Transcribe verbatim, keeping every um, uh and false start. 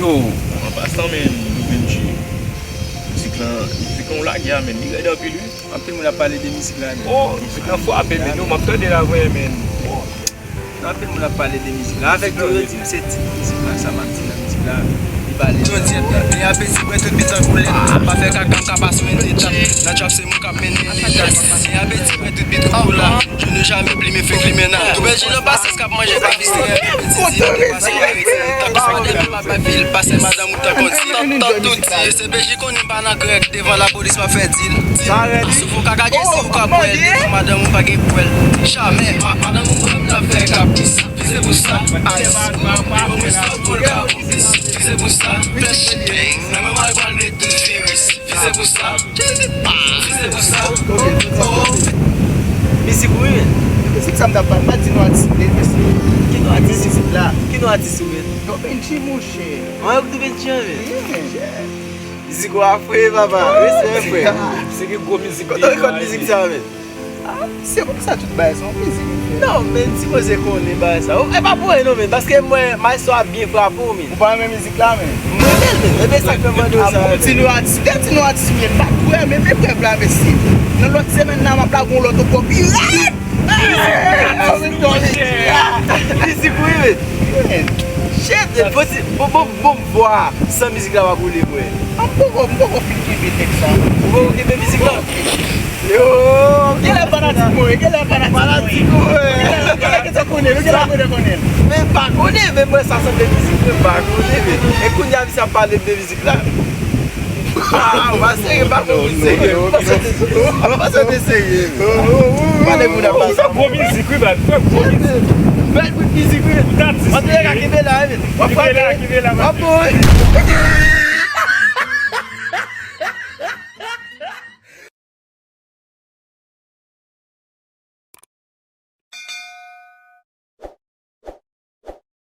Yo, an pasan, men, nou vin jwe. Mizik lan, mizik lan w lage a, men, li rèd anpil, wi. Anpil moun ap pale de mizik la, men. Oh, mizik lan frape, men, yo, m ap tande l avè, men. Anpil moun ap pale de mizik la. Avèk yo, yo di m se tit mizik la, sa m ap di nan mizik la. Li pale de... Jodi a, e apeti mwen tout bit an koulè. Pa fè kaka, m ka pase yon etap. Nan trap se mwen k ap mennen leta. E apeti mwen tout bit koulè. Je ne jamais pli me fè kriminal. Tou bèl je nan pasans k ap manje pa vise. Tankou sa depi m ap bay vil, pase madanm ou tan kondi. Tan, tan tout di, se beji konnen m pa nan krèk. Devan lapolis m ap fè dil. Sou fo kaka jesè ou ka pwèl. Devan madanm ou pa gen pwèl. Jamè, ma- madanm ou wè m t ap fè kapris. Vize pou sa, ice. Yo mwen sa pou l ka konplis. Vize pou sa, flash bang. Nan mwen mal pral met tout viris. Vize pou sa, vize pou sa. Oh, oh. Mizik ou wi, men. Mizik sa m t ap pale, m pa di non atis li, mesye. Ki non atis mizik la? Ki non atis ou, men? Non, Benji, monchè. Mwen, yo k tou Benji an, men. Yeah. Mizik ou a fre, papa. Respè, frè. Se gen gwo mizik. Kote w rekòt mizik sa, men? Ah, se konsa tout bagay, se yon plezi nou fè. Non, men, sipoze konnen bagay sa. E pa pou anyen non, men, paske mwen, maestro a byen frape w, men. Ou pa renmen mizik la, men? Mwen renmen l, men. Ebyen, sa k fè m mande w sa, men. Ti nou atis, gen ti nou atis, men, m pa kwè, men, men, prèv la, mesye. Nan lòt semèn nan, m ap lage yon lòt ankò pi rèd! Mizik wi, men. Shit, men, bon, bon, bon, bon vwa. San mizik la pa boule, mwen. Ah, m poko, m poko fin kenbe tèks sa. Ou poko kenbe mizik la? Yo, genlè fanatik mwen, genlè fanatik mwen. Fanatik mwen. Genlè, genlè konnen, genlè konnen, konnen. Men pa konnen, men mwen sa sanble mizik mwen pa konnen, men. E kounye a misye ap pale de mizik la. Ah, ou pa serye, pa konprann serye. Ou pa sanble serye. Pale moun ap pase. Sa gwo mizik, wi, bad. Sa gwo mizik. Bèl bout mizik, wi. Ou t ap di. Antre la, kenbe la, wi. W ap frape. Kenbe la, kenbe la, w ap frape.